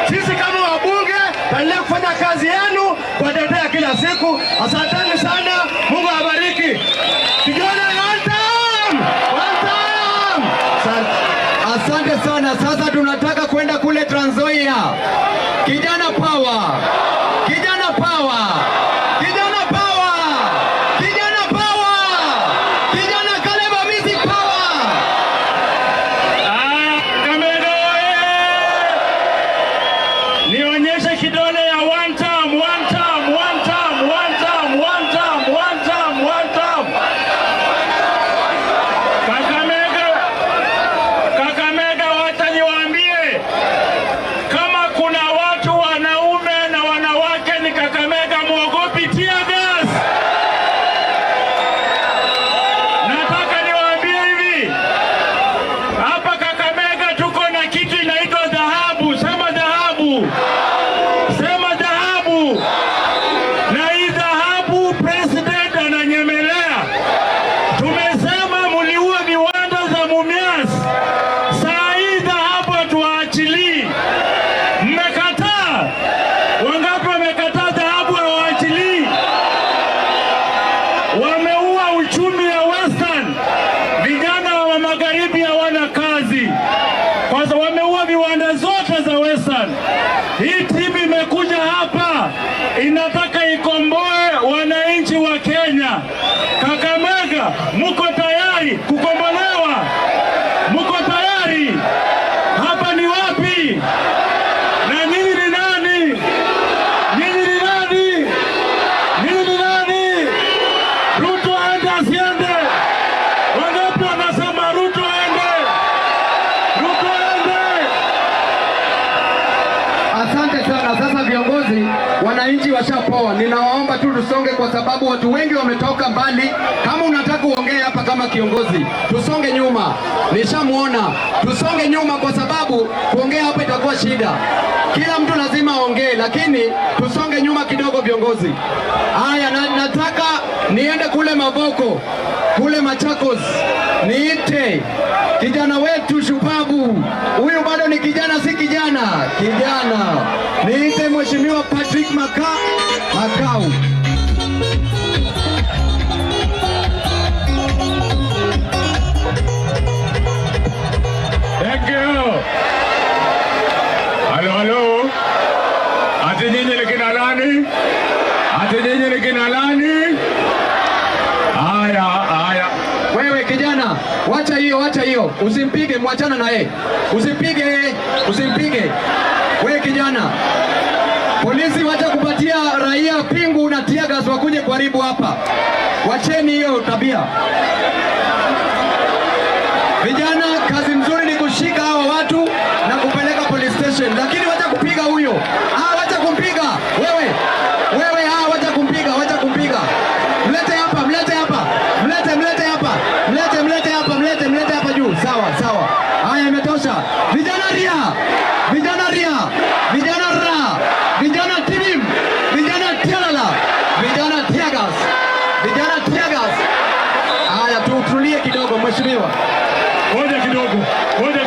Sisi kama wabunge taendelea kufanya kazi yenu, kuwatetea kila siku. Asanteni sana, Mungu awabariki. Vijana, one time, one time. Asante. Asante sana. Sasa tunataka kwenda kule Trans Nzoia. Kijana power! Kijana power! Kijana power! Kijana power! Kijana Caleb Amisi power! Ah, Kakamega oye! Nionyeshe kidole ya one term, one term, one term, one term, one term, one term, one term. Kakamega, Kakamega, wacha niwaambie kama kuna watu wanaume na wanawake ni Kakamega, muogopi tear gas. Nataka niwaambie hivi, hapa Kakamega tuko na kitu inaitwa dhahabu. Sema dhahabu, sema dhahabu. Na hii dhahabu president ananyemelea. Tumesema muliua viwanda za Mumias, saa hii dhahabu hatuwaachilii. Mmekataa. Wangapi wamekataa dhahabu hawaachilii? Wameua uchumi ya Western. Vijana wa magharibi hawana kazi. Kwanza wameua viwanda zote za Western. Hii timu imekuja hapa inataka ikomboe wananchi wa Kenya. Kakamega, muko tayari kukombolewa? Muko tayari? Hapa ni wapi? Na nyinyi ni nani? Nyinyi ni nani? Nyinyi ni nani? Ruto aende asiende? Wangapi wanasema Ruto aende? Ruto aende! Asante sana. Sasa viongozi, wananchi washapoa, ninawaomba tu tusonge, kwa sababu watu wengi wametoka mbali. Kama unataka uongee hapa kama kiongozi, tusonge nyuma. Nishamuona, tusonge nyuma, kwa sababu kuongea hapa itakuwa shida. Kila mtu lazima aongee, lakini tusonge nyuma kidogo, viongozi. Haya, nataka niende kule Mavoko, kule Machakos, niite kijana wetu shupavu. Huyu bado ni kijana, si kijana, kijana. Niite Mheshimiwa Patrick Makau. Thank you. Halo, halo. Ati nyinyi ni kina nani? Ati nyinyi ni kina nani? Haya, haya. Wewe kijana, wacha hiyo, wacha hiyo, usimpige, mwachana na yeye, usipige, usimpige. Wewe kijana, polisi, wacha kupatia raia pingu na tear gas wakuje kuharibu hapa. Wacheni hiyo tabia. Vijana, kazi mzuri ni kushika hawa watu na kupeleka police station, lakini wacha kupiga huyo. Ah, wacha kumpiga wewe, wewe, ah, wacha kumpiga, wacha kumpiga. Mlete hapa, mlete hapa, mlete, mlete hapa, mlete, mlete hapa, mlete, mlete hapa juu. Sawa, sawa. Haya, imetosha. Vijana ria, vijana ria, vijana ra, vijana tibim, vijana tialala, vijana tear gas, vijana tear gas. Haya, tutulie kidogo, mheshimiwa. Ngoja kidogo, ngoja.